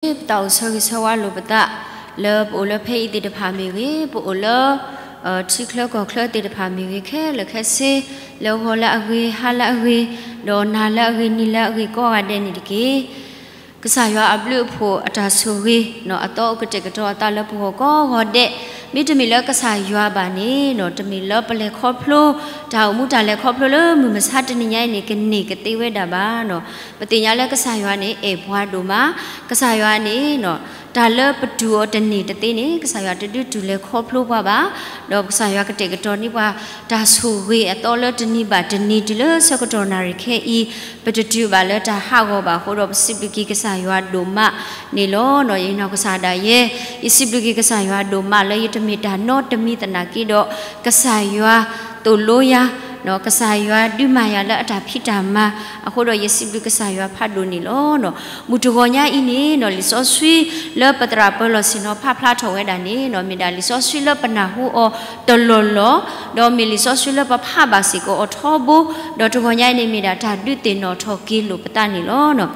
ပသးအိၣ်ဆၢဂ့ၤဆၢဝါလိာ်ပသး လၢပအိၣ်လၢဖဲအံၤသ့ၣ်တဖၣ်မ့ၢ်ဂ့ၤ, ပအိၣ်လၢ ထံချၢကီၢ်ချၢသ့ၣ်တဖၣ်မ့ၢ်ဂ့ၤ, ခဲလၢာ်ခဲဆ့, လၢဂီၤလၢအဂ့ၤ, ဟါလၢအဂ့ၤ, ဒီးနၤလၢအဂ့ၤ, နံၤလၢအဂ့ၤ ကိးဂၤဒဲးန့ၣ်တက့ၢ်. ကစၢ်ယွၤအဘျုးအဖှိၣ်အတၢ်ဆိၣ်ဂ့ၤ အသီအိၣ်ကတဲာ်ကတီၤအသးလၢပဂီၢ်ကိးဂီၤဒဲး, မ့တမ့ၢ်လၢကစၢ်ယွၤဘၣ်န့ၣ် တမ့ၢ်လၢပလဲၤခီဖျိ တၢ်အိၣ်မူတၢ်လဲၤခီဖျိလၢမုၢ်မဆါတနံၤညါအံၤန့ၣ် ကန့ၢ်ကသ့ဝဲဒၣ်ဘၣ်. ပသ့ၣ်ညါလၢကစၢ်ယွၤန့ၣ် အဲၣ်ပှၤဒိၣ်မး, ကစၢ်ယွၤန့ၣ် တၢ်လၢပတူၢ်အီၤတန့ၢ်တသ့န့ၣ် ကစၢ်ယွၤတဒုးတူၢ်လဲၤခီဖျိပှၤဘၣ်, ဒီးကစၢ်ယွၤကတဲာ်ကတီၤန့ၢ်ပှၤ တၢ်ဆိၣ်ဂ့ၤအသီလၢတနံၤဘၣ်တနံၤ တုၤလၢဆၢကတီၢ်နၣ်ရံၣ်ခဲအံၤ, ပတတုၤဘၣ်လၢတၢ်ဟးဂီၤဘၣ်အဃိဒီး ပစံးဘျုးက့ၤကစၢ်ယွၤဒိၣ်မးန့ၣ်လီၤ. ယနီၢ်ကစၢ်ဒၣ်ယဲ, ယစံးဘျုးက့ၤကစၢ်ယွၤဒိၣ်မးလၢယတမ့ၢ်တၢ်နီတမံၤသနာ်က့ဒီး ကစၢ်ယွၤသိၣ်လိယၤ, ကစၢ်ယွၤဒုးမၤယၤလၢအတၢ်ဖံးတၢ်မၤအဃိဒီး ယစံးဘျုးကစၢ်ယွၤဖးဒိၣ်န့ၣ်လီၤ. မုၢ်တဂီၤညါအံၤန့ၣ် လံာ်စီဆှံလၢပသရၣ်ပၢၤလီၢ်ဆ့ၣ်နီၤဖးဖျါထီၣ်ဝဲဒၣ်န့ၣ် မ့ၢ်ဒၣ်လံာ်စီဆှံလၢပနၢ်ဟူအီၤတလီၢ်လီၢ်, ဒီးမ့ၢ်လံာ်စီဆှံလၢပဖးဘၣ်စ့ၢ်ကီးအီၤထီဘိ, ဒီးတဂီၤညါအံၤန့ၣ် မ့ၢ်ဒၣ်တၢ်ဒုးသ့ၣ်နီၣ်ထီၣ်က့ၤလိာ်ပသးန့ၣ်လီၤ.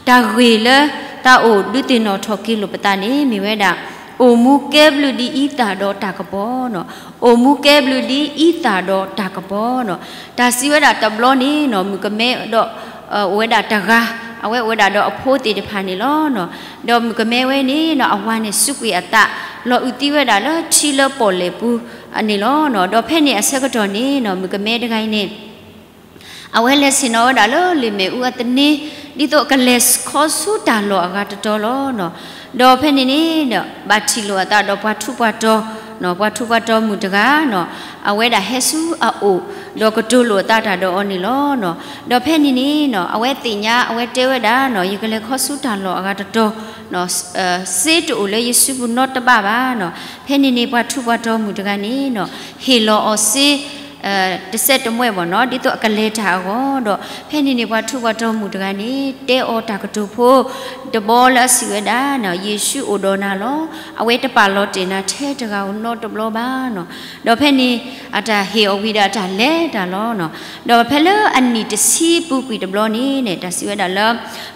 တၢ်ဂ့ၢ်လၢသးအိၣ်ဒုးသ့ၣ်နီၣ်ထီၣ်က့ၤလိာ်ပသးန့ၣ် မ့ၢ်ဝဲဒၣ် အိၣ်မူကဲဘျုးဒ်အံသၣ်ဒီးတၢ်ကပီၤ, အိၣ်မူကဲဘျုးဒ်အံသၣ်ဒီးတၢ်ကပီၤ, တၢ်စံးဝဲဒၣ်တဘျီန့ၣ် မုၣ်ကမဲဒီး အိၣ်ဝဲဒၣ်တဂၤ, အဝဲအိၣ်ဝဲဒၣ်ဒီးအဖိသ့ၣ်တဖၣ်န့ၣ်လီၤ. ဒီးမုၣ်ကမဲဝဲန့ၣ် အဝၤန့ၣ်စူးကွံာ်အသး လီၤအုးသံဝဲဒၣ်လၢထံလၢပီၣ်လဲၣ်ပူၤန့ၣ်လီၤ. ဒီးဖဲန့ၣ်အဆၢကတီၢ်န့ၣ် မုၣ်ကမဲတဂၤအံၤန့ၣ် အဝဲလဲၤဆ့ၣ်နီၤဝဲဒၣ်လၢလ့ၣ်မ့ၣ်အူအသန့, ဒ်သိးကလဲၤခီဆူတၢ်လီၢ်အဂၤတတီၤလီၤ. ဒီးဖဲန့ၣ်န့ၣ် ဘၣ်ထံၣ်လိာ်အသးဒီးပှၤထူးပှၤတီၤ, ပှၤထူးပှၤတီၤမုၣ်တဂၤ, အဝဲဒၣ်ဟဲဆူအအိၣ်, ဒီးကတိၤလိာ်အသးတၢ်ဒီးအီၤန့ၣ်လီၤ. ဒီးဖဲန့ၣ်န့ၣ် အဝဲသ့ၣ်ညါ အဝဲတဲဝဲဒၣ်, ယကလဲၤခီဆူတၢ်လီၢ်အဂၤတတီၤ, စ့တအိၣ်လၢယစုပူၤနီတဘ့ၣ်ဘၣ်. ဖဲန့ၣ်န့ၣ် ပှၤထူးပှၤတီၤမုၣ်တဂၤန့ၣ် ဟ့ၣ်လီၤအီၤစ့ တစဲးတမှဲဘၣ်နီၤ, ဒ်သိးအကလဲၤတၢ်အဂီၢ်ဒီး ဖဲန့ၣ်န့ၣ် ပှၤထူးပှၤတီၤမုၣ်တဂၤန့ၣ် တဲအီၤတၢ်ကတိၤဖိတဘီလၢအစံးဝဲဒၣ်, ယ့ၣ်ၡူးအိၣ်ဒီးနၤလီၤ. အဝဲတပာ်လီၤတဲာ်နၤထဲတဂၤဧိၤနီတဘျီဘၣ်နီၤ. ဒီးဖဲန့ၣ် အတၢ်ဟ့ၣ်အီၤဝံၤဒီးအတၢ်လဲၤတၢ်လီၤနီၤ. ဒီးဖဲလၢအနံၣ်တဆံပူၤကွံာ်တဘျီန့ၣ်န့ၣ် တၢ်စံးဝဲဒၣ်လၢ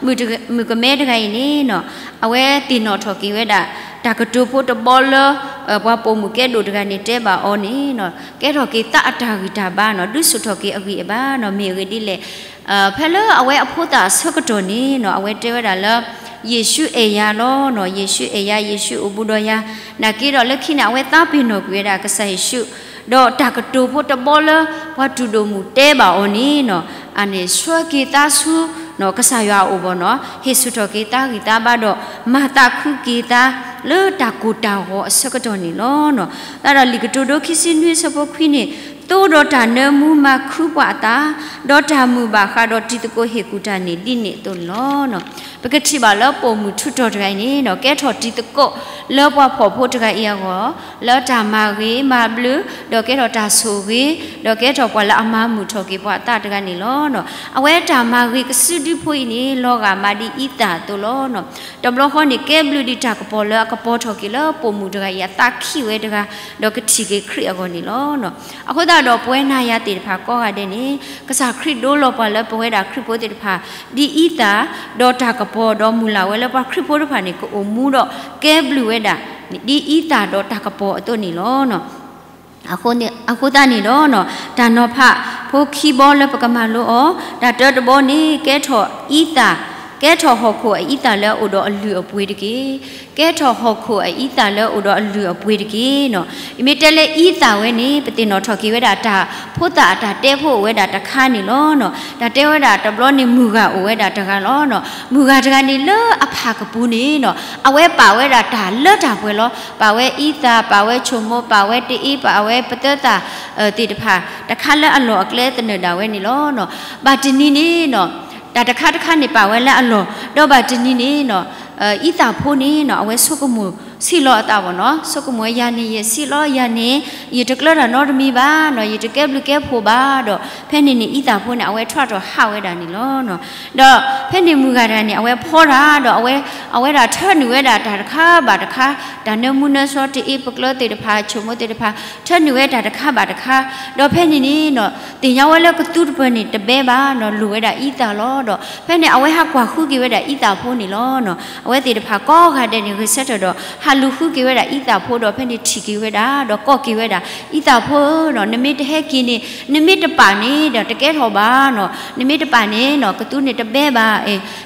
မုၣ်တဂၤ, မုၣ်ကမဲတဂၤအံၤန့ၣ်နီၤ, အဝဲသ့ၣ်နီၣ်ထီၣ်က့ၤဝဲဒၣ် တၢ်ကတိၤဖိတဘီလၢ ပှၤပိာ်မုၣ်ကဲဒိၣ်တဂၤန့ၣ်တဲဘၣ်အီၤန့ၣ်နီၤ, ကဲထီၣ်က့ၤသးအတၢ်ဂံၢ်တၢ်ဘါနီၤ, ဒုးဆူၣ်ထီၣ်က့ၤအဂံၢ်အဘါနီၤ, မ့ၢ်အဂ့ၢ်ဒ်လဲၣ်. ဖဲလၢအဝဲအဖိသၣ်အဆၢကတီၢ်န့ၣ်နီၤ, အဝဲတဲဝဲဒၣ်လၢ ယ့ၣ်ၡူးအဲၣ်ယၤလီၤနီၤ, ယ့ၣ်ၡူးအဲၣ်ယၤ, ယ့ၣ်ၡူးအိၣ်ဘူးဒီးယၤ, နာ်က့ဒီးလၢခံန့ၣ် အဝဲသးပ့ၤနီၣ်ကွံာ်ဝဲဒၣ်ကစၢ်ယ့ၣ်ၡူး, ဒီးတၢ်ကတိၤဖိတဘီလၢ ပှၤတူၢ်ဒိၣ်မုၢ်တဲဘၣ်အီၤန့ၣ်နီၤ, အန့ၣ်ဆှၢက့ၤသးဆူ ကစၢ်ယွၤအအိၣ်ဘၣ်နီၤ, ဟ့ၣ်ဆူၣ်ထီၣ်က့ၤသးဂံၢ်သးဘါဒီး မၤသးခုက့ၤသးလၢတၢ်ကိၢ်တၢ်ဂီၤအဆၢကတီၢ်န့ၣ်လီၤ. သတးဒီးလံာ်ကတိၤဒိခံဆံနွံဆၢဖိခွံန့ၣ်, သိဒီးတၢ်နၢမူမၤခုပှၤအသး, ဒီးတၢ်မုာ်ဘၣ်ဃးဒီးတံၤသကိးဟ့ၣ်ကူၣ်တၢ်န့ၣ် ဒ်န့ၣ်အသိးန့ၣ်လီၤ. ပကထံၣ်ဘၣ်လၢပိာ်မုၣ်ထူးတီၤတဂၤအံၤန့ၣ်နီၤ, ကဲထီၣ်တံၤသကိးလၢပှၤဖှီၣ်ဖိတဂၤအံၤအဂီၢ်, လၢတၢ်မၤဂ့ၤမၤဘျုး, ဒီးကဲထီၣ်တၢ်ဆိၣ်ဂ့ၤ, ဒီးကဲထီၣ်ပှၤလၢအမၤမုာ်ထီၣ်က့ၤပှၤအသးတဂၤန့ၣ်လီၤ. အဝဲတၢ်မၤဂ့ၤကစုဒုဖိအံၤန့ၣ် လီၤဂာ်မးဒ်အံသၣ်အသိးလီၤ. တဘျီဃီန့ၣ် ကဲဘျုးဒံးတၢ်ကပီၤလၢအကပီၤထီၣ်က့ၤလၢပိာ်မုၣ်တဂၤအံၤအသးခံဝဲတဂၤ, ဒီးကထံၣ်က့ၤခရံာ်အဂီၢ်န့ၣ်လီၤ. အဃိသတးဒီးပဝဲနၤယၤသ့ၣ်တဖၣ်ကိးဂၤဒဲးန့ၣ်, ကစၢ်ခရံာ်ဒိလီၤပှၤလၢပဝဲဒၣ်ခရံာ်ဖိသ့ၣ်တဖၣ် ဒ်အံသၣ်ဒီးတၢ်ကပီၤ, ဒီးမုၢ်လၢ်ဝဲလၢပှၤခရံာ်ဖိတဖၣ်န့ၣ် ကအိၣ်မူဒီးကဲဘျုးဝဲဒၣ် ဒ်အံသၣ်ဒီးတၢ်ကပီၤအသိးန့ၣ်လီၤ. အဃိသတးန့ၣ်ဒီး တၢ်နီၤဖးဖိခံဘီလၢပကမၤလိအီၤ, တၢ်တၢတဘီန့ၣ် ကဲထီၣ်အံသၣ်, ကဲထီၣ်ဟီၣ်ခိၣ်အအံသၣ်လၢအအိၣ်ဒီးအလုၢ်အပှ့ၤတက့ၢ်. ကဲထီၣ်ဟီၣ်ခိၣ်အအံသၣ်လၢအအိၣ်ဒီးအလုၢ်အပှ့ၤတက့ၢ်နီၤ. ယမ့ၢ်တဲလၢအံသၣ်ဝဲန့ၣ် ပသ့ၣ်နီၣ်ထီၣ်က့ၤဝဲဒၣ်တၢ်ဖိသၣ်အတၢ်တဲဖိအိၣ်ဝဲဒၣ်တခါန့ၣ်လီၤ. တၢ်တဲဝဲဒၣ်တဘျီန့ၣ် မုၢ်ဂၤအိၣ်ဝဲဒၣ်တဂၤလီၤ. မုၢ်ဂၤတဂၤန့ၣ်လၢအဖၣ်ကပူၤန့ၣ်နီၤ, အဝဲပာ်ဝဲဒၣ်တၢ်လၢတၢ်ပှဲၤလီၤ. ပာ်ဝဲအံသၣ်, ပာ်ဝဲဆိမိၣ်, ပာ်ဝဲတအ့, ပာ်ဝဲပသၢသၣ်သ့ၣ်တဖၣ် တခါလၢအလီၢ်အကျဲသနၢၣ်ဒၣ်ဝဲန့ၣ်လီၤ. ဘၣ်တနံၤန့ၣ်နီၤ, တၢ်တခါတခါန့ၣ်ပာ်ဝဲလၢအလီၢ်, ဒီးဘၣ်တနံၤန့ၣ်နီၤ, အံသၣ်ဖိန့ၣ်နီၤ အဝဲဆိကမိၣ် ဆံးလီၤအသးဘၣ်နီၤ, ဆိကမိၣ်ယၤန့ၣ် ယဆံးလီၤယၤန့ၣ် ယတကျၢၤတၢ်နီတမံၤဘၣ်နီၤ, ယတကဲဘျုးကဲဖှိၣ်ဘၣ်ဒီး ဖဲန့ၣ်န့ၣ် အံသၣ်ဖိန့ၣ် အဝဲထွးထီၣ်ဟးဝဲဒၣ်န့ၣ်လီၤ. ဒီးဖဲန့ၣ်မုၢ်ဂၤတဂၤန့ၣ် အဝဲဖီတၢ်ဒီး အဝဲဒၣ်ထၢနုာ်ဝဲဒၣ်တၢ်တခါဘၣ်တခါ, တၢ်နၢမူနၢဆှီတအ့ပကျၢၤသ့ၣ်တဖၣ် ဆိမိၣ်သ့ၣ်တဖၣ် ထၢနုာ်ဝဲတၢ်တခါဘၣ်တခါ, ဒီးဖဲန့ၣ်န့ၣ်နီၤ သ့ၣ်ညါဝဲလၢကသူတပၢၢ်န့ၣ် တဘဲဘၣ်နီၤ, လိၣ်ဝဲဒၣ်အံသၣ်လီၤ. ဒီးဖဲန့ၣ် အဝဲဟးကွၢ်ဃုက့ၤဝဲဒၣ်အံသၣ်ဖိန့ၣ်လီၤ. အဝဲသ့ၣ်တဖၣ်ကိးဂၤဒဲးန့ၣ် ဂဲၤဆၢထၢၣ်ဒီး ဟးလူၤဃုက့ၤဝဲဒၣ်အံသၣ်ဖိဒီး ဖဲန့ၣ်ထံၣ်က့ၤဝဲဒၣ် ဒီးကိးက့ၤဝဲဒၣ် အံသၣ်ဖိဧၢနီၤ, နမ့ၢ်တဟဲက့ၤန့ၣ် နမ့ၢ်တပာ်န့ၣ်ဒီး တကဲထီၣ်ဘၣ်နီၤ, နမ့ၢ်တပာ်န့ၣ်နီၤ ကသူန့ၣ်တဘဲဘၣ်,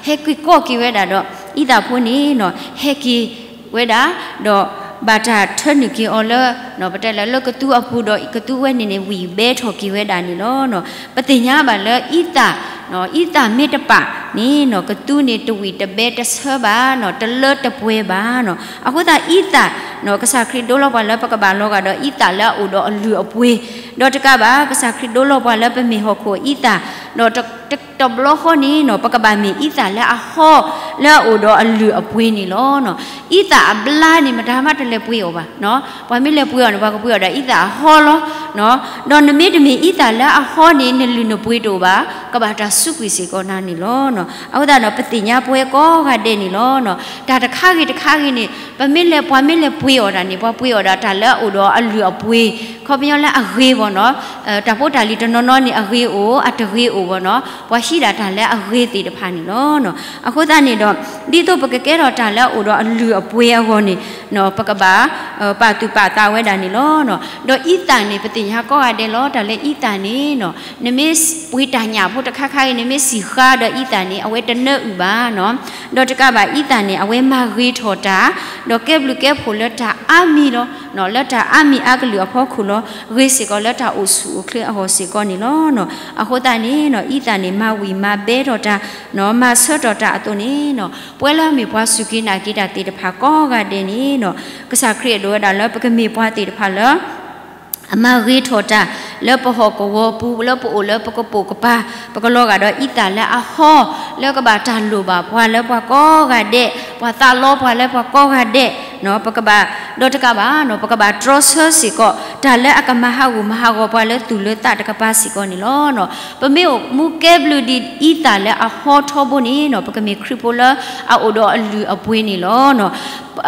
ဟဲက့ၤကိးက့ၤဝဲဒၣ်ဒီး အံသၣ်ဖိန့ၣ်နီၤ ဟဲက့ၤဝဲဒၣ် ဒီးဘၣ်တၢ်ထၢနုာ်က့ၤအီၤလၢ ပတဲလၢ လၢကသူအပူၤဒီး ကသူဝဲန့ၣ်န့ၣ် ဝံၣ်ဘဲထီၣ်က့ၤဝဲဒၣ်န့ၣ်လီၤ. ပသ့ၣ်ညါဘၣ်လၢအံသၣ် အံသၣ်မ့ၢ်တပာ်န့ၣ်နီၤ ကသူန့ၣ်တဝံၣ်တဘဲတဆၢဘၣ်နီၤ, တလၢတပှဲၤဘၣ်နီၤ. အဃိသတးအံသၣ်နီၤ ကစၢ်ခရံာ်ဒိလီၤပှၤလၢပကဘၣ်လီၤဂာ်ဒီးအံသၣ်လၢအအိၣ်ဒီးအလုၢ်အပှ့ၤ, ဒီးတကးဘၣ် ကစၢ်ခရံာ်ဒိလီၤပှၤလၢပမ့ၢ်ဟီၣ်ခိၣ်အံသၣ်, ဒီးတ တဘျီဃီန့ၣ်နီၤ ပကဘၣ်မ့ၢ်အံသၣ်လၢအဟီ လၢအအိၣ်ဒီးအလုၢ်အပှ့ၤန့ၣ်လီၤ. အံသၣ်အဘျါန့ၣ် မတၤမးတလဲၤပှ့ၤအီၤဘၣ်နီၤ, ပှၤမ့ၢ်လဲၤပှ့ၤအီၤန့ၣ် ပှၤကပှ့ၤအီၤဒီးအံသၣ်အဟီလီၤ. ဒီးနမ့ၢ်တမ့ၢ်အံသၣ်လၢအဟီန့ၣ် နလုၢ်နပှ့ၤတအိၣ်ဘၣ်, ကဘၣ်တၢ်စူးကွံာ်စ့ၢ်ကီးနၤန့ၣ်လီၤ. အဃိသတးဒီး ပသ့ၣ်ညါပဝဲကိးဂၤဒဲးန့ၣ်လီၤ. တၢ်တခါဂ့ၤတခါဂ့ၤန့ၣ် ပမ့ၢ်လဲၤ ပှၤမ့ၢ်လဲၤပှ့ၤအီၤဒၣ်န့ၣ် ပှၤပှ့ၤအီၤဒၣ်တၢ်လၢအအိၣ်ဒီးအလုၢ်အပှ့ၤ, ခီပညီလၢအဂ့ၤဘၣ်နီၤ, တၢ်ဖိတၢ်လံၤတနီၤနီၤန့ၣ် အဂ့ၤအိၣ် အတဂ့ၤအိၣ်ဘၣ်နီၤ, ပှၤဟံးဒၣ်တၢ်လၢအဂ့ၤသ့ၣ်တဖၣ်န့ၣ်လီၤ. အဃိသတးန့ၣ်ဒီး ဒ်သိးပကကဲထီၣ်တၢ်လၢအအိၣ်ဒီးအလုၢ်အပှ့ၤအဂီၢ်န့ၣ် ပကဘၣ် ပာ်သူၣ်ပာ်သးဝဲဒၣ်န့ၣ်လီၤ. ဒီးအံသၣ်န့ၣ် ပသ့ၣ်ညါကိးဂၤဒဲးလီၤ, တၢ်လၢအံသၣ်န့ၣ်နီၤ နမ့ၢ်ပှ့ၤတၢ်ညၣ်ဖိတခါခါအံၤ နမ့ၢ်စံၣ်ဃါဒီးအံသၣ်န့ၣ် အဝဲတနၢအုၣ်ဘၣ်နီၤ. ဒီးတကးဘၣ်အံသၣ်န့ၣ် အဝဲမၤဂ့ၤထီၣ်တၢ် ဒီးကဲဘျုးကဲဖှိၣ်လၢတၢ်အါမံၤလီၤ. လၢတၢ်အါမံၤအါကလုာ်အဖီခိၣ်လီၤ. ဂ့ၤစ့ၢ်ကီးလၢတၢ်အိၣ်ဆူၣ်အိၣ်ချ့အဂီၢ်စ့ၢ်ကီးန့ၣ်လီၤ. အဃိသတးန့ၣ်နီၤ အံသၣ်န့ၣ် မၤဝံၤမၤဘဲထီၣ်တၢ် မၤဆၢထီၣ်တၢ်အသိးန့ၣ်နီၤ ပဝဲလၢအမ့ၢ်ပှၤစူၢ်က့ၤနာ်က့ၤတၢ်သ့ၣ်တဖၣ်ကိးဂၤဒဲးန့ၣ်နီၤ ကစၢ်ခရံာ်အဲၣ်ဒိးဝဲဒၣ်လၢပကမ့ၢ်ပှၤသ့ၣ်တဖၣ်လၢ အမၤဂ့ၤထီၣ်တၢ် လၢပဟီၣ်ကဝီၤပူၤ လၢပအိၣ်လၢပကပိာ်ကပၤ ပကလီၤဂာ်ဒီးအံသၣ်လၢအဟီ လၢကဘၣ်တၢ်လိၣ်ဘၣ်ပှၤလၢပှၤကိးဂၤဒဲး ပှၤသးလီပှၤလၢပှၤကိးဂၤဒဲး ပကဘၣ် ဒီးတကးဘၣ်နီၤ ပကဘၣ်တြီဆၢစ့ၢ်ကီး တၢ်လၢအကမၤဟးဂူာ်မၤဟးဂီၤပှၤလၢသူၣ်လၢသးတကပၤစ့ၢ်ကီးန့ၣ်လီၤ. ပမ့ၢ်အိၣ်မူကဲဘျုးဒ်အံသၣ်လၢအဟီထီဘိန့ၣ်နီၤ ပကမ့ၢ်ခရံာ်ဖိလၢအအိၣ်ဒီးအလုၢ်အပှ့ၤန့ၣ်လီၤ.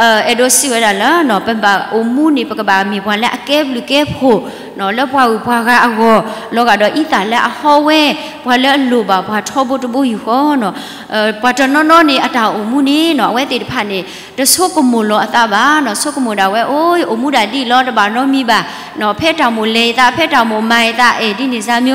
အဲၣ်ဒိးစံးဝဲဒၣ်လၢ ပဘၣ်အိၣ်မူန့ၣ် ပကဘၣ်မ့ၢ်ပှၤလၢအကဲဘျုးကဲဖှိၣ် လၢပှၤဂုၤပှၤဂၤအဂီၢ် လီၤဂာ်ဒီးအံသၣ်လၢအဟီဝဲ ပှၤလၢအလိၣ်ဘၣ်ပှၤထီဘိတဘိယူၢ်ဃီနီၤ. ပှၤတနီၤနီၤန့ၣ် အတၢ်အိၣ်မူန့ၣ်နီၤ အဝဲသ့ၣ်တဖၣ်န့ၣ် တဆိကမိၣ်လီၤအသးဘၣ်နီၤ, ဆိကမိၣ်ဒၣ်ဝဲ အိၣ် အိၣ်မူဒၣ်ဒ်အံၤလီၤ တဘၣ်နီတမံၤဘၣ်နီၤ, ဖဲတၢ်မိၣ်လဲၤအသး ဖဲတၢ်မိၣ်မၤအသး အဲၣ်ဒ်န့ၣ်စၢ်မၠိ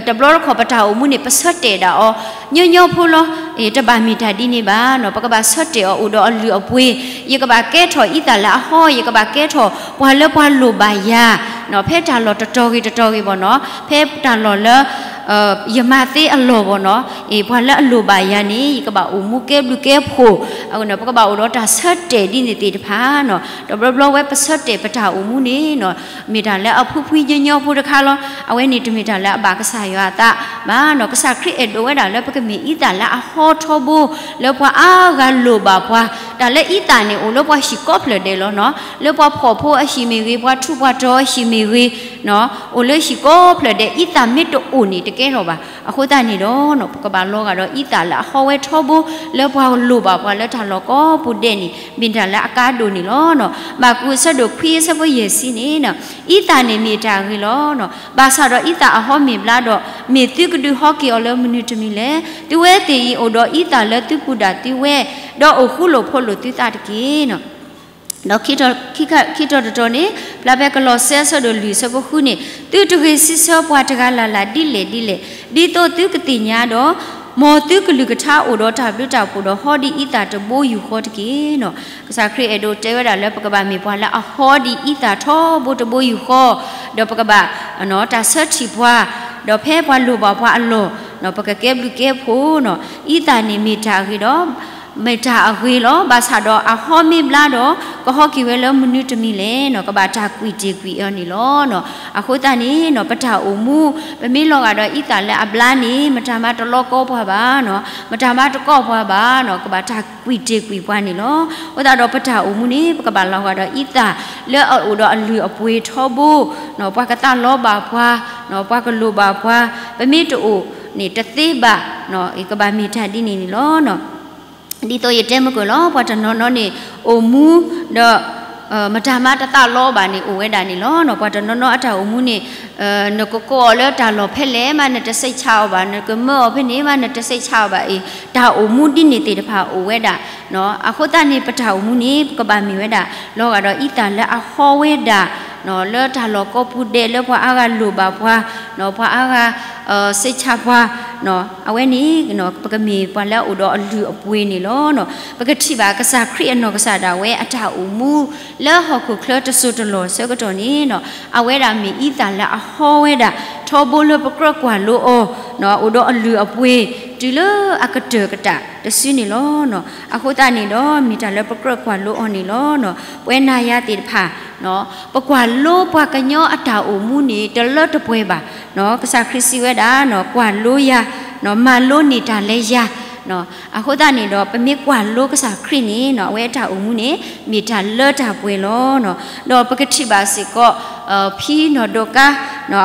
တဘျီတခီၣ်ပတၢ်အိၣ်မူန့ၣ် ပဆၢတဲာ်ဒၣ်အီၤ ညီညီဖိလီၤ. တဘၣ်မ့ၢ်တၢ်ဒ်န့ၣ်ဘၣ်နီၤ, ပကဘၣ်ဆၢတဲာ်အီၤအိၣ်ဒီးအလုၢ်အပှ့ၤ, ယကဘၣ်ကဲထီၣ်အံသၣ်လၢအဟီ, ယကဘၣ်ကဲထီၣ်ပှၤလၢပှၤလိၣ်ဘၣ်ယၤ ဖဲတၢ်လီၢ်တတီၤဂ့ၤတတီၤဂ့ၤဘၣ်နီၤ, ဖဲတၢ်လီၢ်လၢ ယမၤသ့အလီၢ်ဘၣ်နီၤ, ပှၤလၢအလိၣ်ဘၣ်ယၤန့ၣ် ယကဘၣ်အိၣ်မူကဲဘျုးကဲဖှိၣ်, ပကဘၣ်အိၣ်ဒီးတၢ်ဆၢတဲာ်ဒ်န့ၣ်သ့ၣ်တဖၣ်နီၤ, တဘျီဘျီဝဲပဆၢတဲာ်ပတၢ်အိၣ်မူန့ၣ်နီၤ, မ့ၢ်တၢ်လၢအဖှံဖှံညီညီဖိတခါလီၤ. အဝဲန့ၣ်တမ့ၢ်တၢ်လၢအဘၣ်ကစၢ်ယွၤအသးဘၣ်နီၤ, ကစၢ်ခရံာ်အဲၣ်ဒိးဝဲဒၣ်လၢပကမ့ၢ်အံသၣ်လၢအဟီထီဘိ လၢပှၤအါဂၤလိၣ်ဘၣ်ပှၤ, တၢ်လၢအံသၣ်န့ၣ် အိၣ်လၢပှၤဟံၣ်ကိးဖျၢၣ်ဒဲးလီၤနီၤ, လၢပှၤဖှီၣ်ဖိအဟံၣ်မ့ၢ်ဂ့ၤ, ပှၤထူးပှၤတီၤအဟံၣ်မ့ၢ်ဂ့ၤ, အိၣ်လၢဟံၣ်ကိးဖျၢၣ်ဒဲး အံသၣ်မ့ၢ်တအိၣ်န့ၣ် တကဲထီၣ်ဘၣ်. အဃိသတးန့ၣ်ဒီး ပကဘၣ်လီၤဂာ်ဒီးအံသၣ်လၢအဟီဝဲထီဘိ လၢပှၤလိၣ်ဘၣ်ပှၤလၢတၢ်လီၢ်ကိးပူၤဒဲးန့ၣ် မ့ၢ်တၢ်လၢအကါဒိၣ်န့ၣ်လီၤ. မၢ်ကူးအဆၢဒိၣ်ခွံအဆၢဖိယဲၢ်ဆံန့ၣ် အံသၣ်န့ၣ်မ့ၢ်တၢ်အဂ့ၤလီၤ. ဘၣ်ဆၣ်ဒီးအံသၣ်အဟီမ့ၢ်ဘျါဒီး မ့ၢ်သုကဒုးဟီက့ၤအီၤလၢမနုၤတမံၤလဲၣ်. သုဝဲသ့ၣ်အံၤအိၣ်ဒီးအံသၣ်လၢသုပူၤဒၣ်သုဝဲ, ဒီးအိၣ်ဃူလိာ်ဖိးလိာ်သုသးတက့ၢ်. ဒီးခံထီၣ်တတီၤန့ၣ် ဖျါဖဲကလီးစဲအဆၢဒိၣ်လွံၢ်အဆၢဖိဃုန့ၣ်, သုတဂ့ၤစံးဆၢပှၤတဂၤလၢ်လၢ်ဒ်လဲၣ်ဒ်လဲၣ်, ဒ်သိးသုကသ့ၣ်ညါဒီး, မ်သုကလုၢ်ကထါအိၣ်ဒီးတၢ်ဘျုးတၢ်ဖှိၣ်ဒီးဟီဒ်အံသၣ်တဘိယူၢ်ဃီတက့ၢ်နီၤ. ကစၢ်ခရံာ်အဲၣ်ဒိးတဲဝဲဒၣ်လၢပကဘၣ်မ့ၢ်ပှၤလၢအဟီဒ်အံသၣ်ထီဘိတဘိယူၢ်ဃီ, ဒီးပကဘၣ် တၢ်ဆၢထံၣ်ပှၤ, ဒီးဖဲပှၤလိၣ်ဘၣ်ပှၤအလီၢ်, ပကကဲဘျုးကဲဖှိၣ်နီၤ. အံသၣ်န့ၣ်မ့ၢ်တၢ်အဂ့ၤဒီး မ့ၢ်တၢ်အဂ့ၤလီၤ. ဘၣ်ဆၣ်ဒီးအဟီမ့ၢ်ဘျါဒီး ကဟီက့ၤဝဲလၢမနုၤတမံၤလဲၣ်န့ၣ် ကဘၣ်တၢ်ကွံာ်တ့ၢ်ကွံာ်အီၤန့ၣ်လီၤ. အဃိသတးန့ၣ် ပတၢ်အိၣ်မူ ပမ့ၢ်လီၤဂာ်ဒီးအံသၣ်လၢအဘျါန့ၣ် မတၤမးတလီကီပှၤဘၣ်, မတၤမးတကီၢ်ပှၤဘၣ်, ကဘၣ်တၢ်ကွံာ်တ့ၢ်ကွံာ်ပှၤန့ၣ်လီၤ. အဃိသတးဒီးပတၢ်အိၣ်မူန့ၣ် ပကဘၣ်လီၤဂာ်ဒီးအံသၣ်လၢအအိၣ်ဒီးအလုၢ်အပှ့ၤထီဘိ, ပှၤကသးလီဘၣ်ပှၤ, ပှၤကလိၣ်ဘၣ်ပှၤ, ပမ့ၢ်တအိၣ်န့ၣ်တသ့ဘၣ်, ကဘၣ်မ့ၢ်တၢ်ဒ်န့ၣ်န့ၣ်လီၤ. ဒ်သိးယတဲမုၢ်ကၢၢ်လီၤ, ပှၤတနီၤနီၤန့ၣ် အိၣ်မူဒီး မတၤမးတသးလီဘၣ်န့ၣ် အိၣ်ဝဲဒၣ်န့ၣ်လီၤ. ပှၤတနီၤနီၤအတၢ်အိၣ်မူန့ၣ် နကကိးအီၤလၢတၢ်လီၢ်ဖဲလဲၣ်မး နတစိတ်ချအီၤဘၣ်, နကမၢအီၤဖဲန့ၣ်မး နတစိတ်ချအီၤဘၣ်အံၤ, တၢ်အိၣ်မူဒ်န့ၣ်သ့ၣ်တဖၣ်အိၣ်ဝဲဒၣ်. အဃိသတးန့ၣ် ပတၢ်အိၣ်မူန့ၣ် ပကဘၣ်မ့ၢ်ဝဲဒၣ် လီၤဂာ်ဒီးအံသၣ်လၢအဟီဝဲဒၣ် လၢတၢ်လီၢ်ကိးပူၤဒဲး လၢပှၤအါဂၤလိၣ်ဘၣ်ပှၤ, ပှၤအါဂၤ စိတ်ချပှၤ, အဝဲန့ၣ် ပကမ့ၢ်ပှၤလၢအအိၣ်ဒီးအလုၢ်အပှ့ၤန့ၣ်လီၤ. ပကထံၣ်ဘၣ်ကစၢ်ခရံာ်အနီၢ်ကစၢ်ဒၣ်ဝဲအတၢ်အိၣ်မူ လၢဟီၣ်ခိၣ်ချၢတစိၢ်တလီၢ်ဆၢကတီၢ်န့ၣ် အဝဲဒၣ်မ့ၢ်အံသၣ်လၢအဟီဝဲဒၣ် ထီဘိလၢပကြၢးကွၢ်လိအီၤ အိၣ်ဒီးအလုၢ်အပှ့ၤ တုၤလၢအကတၢၢ်ကတၢၢ်တစုန့ၣ်လီၤ. အဃိသတးန့ၣ်ဒီး မ့ၢ်တၢ်လၢပကြၢးကွၢ်လိအီၤန့ၣ်လီၤ. ပဝဲနၤယၤသ့ၣ်တဖၣ် ပကွၢ်လိပှၤကညီအတၢ်အိၣ်မူန့ၣ် တလၢတပှဲၤဘၣ်. ကစၢ်ခရံာ်စံးဝဲဒၣ် ကွၢ်လိယၤ, မၤလိန့ၢ်တၢ်လၢယၤ. အဃိသတးန့ၣ်ဒီး ပမ့ၢ်ကွၢ်လိကစၢ်ခရံာ်န့ၣ် အဝဲအတၢ်အိၣ်မူန့ၣ် မ့ၢ်တၢ်လၢတၢ်ပှဲၤလီၤ. ဒီးပကထံၣ်ဘၣ်စ့ၢ်ကီး ဖံနီၢ်ဒိးကါ